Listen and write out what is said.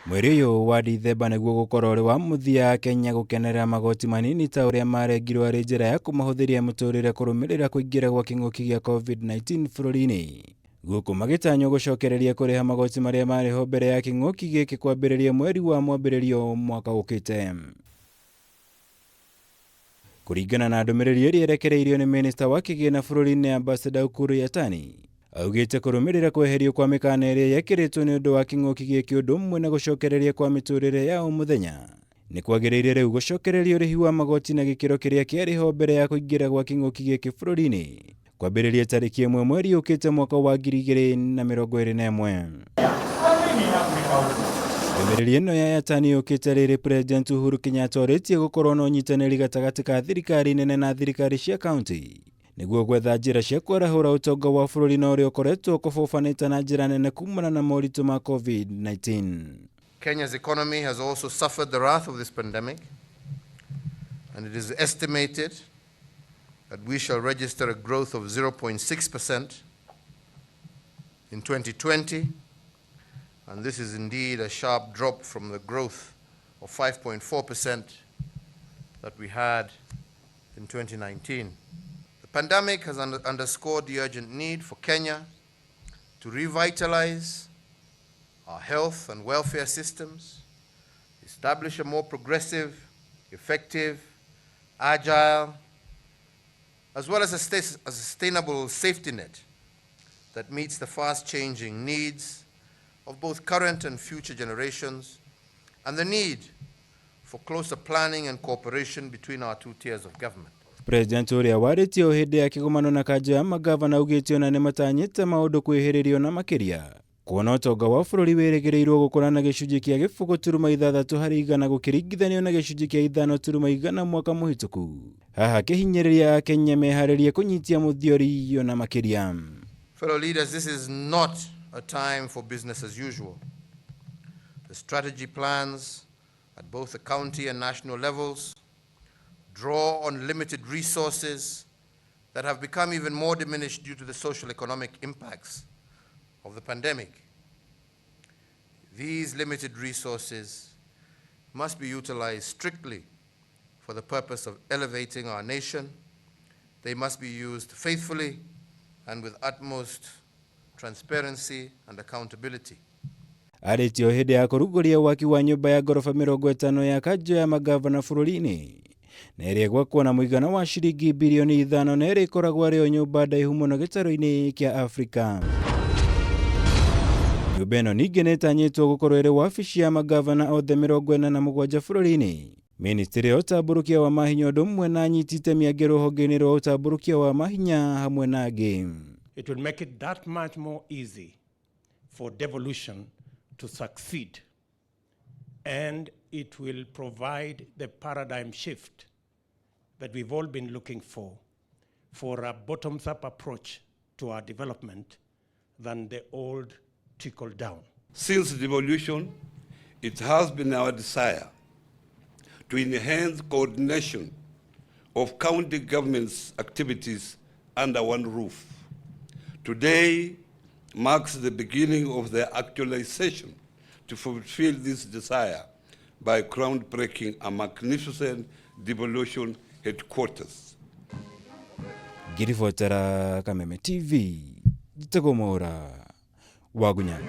Mweri ũyũ wa Dithemba nĩguo gũkorwo ũrĩ wa mũthia Kenya gũkenerera magoti manini ta ũrĩa marengirwo arĩ njĩra ya kũmahũthĩria mũtũrĩre kũrũmĩrĩra kũingĩra gwa kĩng'ũki gĩa COVID-19 bũrũri-inĩ. Gũkũ magĩtanywo gũcokereria kũrĩha magoti marĩa marĩ ho mbere ya kĩng'ũki gĩkĩ kwambĩrĩria mweri wa mwambĩrĩrio mwaka ũkĩte. Kũringana na ndũmĩrĩri ĩrĩa ĩrekereirio nĩ minista wa kĩgĩna bũrũri-inĩ Ambassador Ukur Yatani, augĩte kũrũmĩrĩra kweherio kwa mĩkana ĩrĩa yekĩrĩtwo nĩ ũndũ wa kĩng'ũki gĩkĩ ũndũ ũmwe na gũcokereria kwa mĩtũrĩre ya o mũthenya, nĩ kwagĩrĩire rĩu gũcokereria ũrĩhi wa magoti na gĩkĩro kĩrĩa kĩarĩ ho mbere ya kũingĩra gwa kĩng'ũki gĩkĩ bũrũri-inĩ kwambĩrĩria tarĩki 1 mweri ũkĩte mwaka wa 2021. Ndũmĩrĩri ĩno ya Yatani yũkĩte rĩrĩ President Uhuru Kenyatta orĩtie gũkorwo na ũnyitanĩri gatagatĩ ka thirikari nene na thirikari cia kaunti nĩguo gwetha njĩra cia kwarahũra ũtonga wa bũrũri na ũrĩa ũkoretwo ũkobobanĩte na njĩra nene kumana na moritũ ma COVID-19. Kenya's economy has also suffered the wrath of this pandemic, and it is estimated that we shall register a growth of 0.6% in 2020, and this is indeed a sharp drop from the growth of 5.4% that we had in 2019. The pandemic has underscored the urgent need for Kenya to revitalize our health and welfare systems, establish a more progressive, effective, agile, as well as a sustainable safety net that meets the fast-changing needs of both current and future generations, and the need for closer planning and cooperation between our two tiers of government. President ũrĩa warĩtie o hĩndĩ ya kĩgomano na kanjũ ya magavana augĩte ona nĩ matanyĩte maũndũ kwĩhĩrĩrio na makĩria kuona ũtonga wa bũrũri wĩrĩgĩrĩirwo gũkũra na gĩcunjĩ kĩa 0.6% gũkĩringithanio na gĩcunjĩ kĩa 5.1 mwaka mũhĩtũku. Haha kĩhinyĩrĩria Akenya meharĩrie kũnyitia mũthiori ona makĩria. Fellow leaders, this is not a time for business as usual. The strategy plans at both the county and national levels draw on limited resources that have become even more diminished due to the social economic impacts of the pandemic. These limited resources must be utilized strictly for the purpose of elevating our nation. They must be used faithfully and with utmost transparency and accountability. Arĩtie o hĩndĩ ya kũrugũria waki wa nyũmba ya ngoroba 50 ya kanjũ ya magavana bũrũri-inĩ na ĩrĩa ĩgwakwo na mũigana wa ciringi bilioni 5 na ĩrĩa ĩkoragwo arĩ yo nyũmba ndaihu mũno gĩtarũ-inĩ kĩa Afrika. Nyũmba ĩno ningĩ nĩ ĩtanyĩtwo gũkorwo ĩrĩ wabici ya magavana othe 47 bũrũri-inĩ. Ministry ya ũtambũrũkia wa mahinya ũndũ ũmwe na anyiti itemi angĩ rũhonge-inĩ rwa ũtambũrũkia wa mahinya hamwe na angĩ. It will make it that much more easy for devolution to succeed, and it will provide the paradigm shift that we've all been looking for a bottoms-up approach to our development than the old trickle down. Since devolution, it has been our desire to enhance coordination of county government's activities under one roof. Today marks the beginning of the actualization to fulfill this desire by groundbreaking a magnificent devolution headquarters. Ngiribotera Kameme TV, Njĩtagwo Mwaũra wa Gunyana.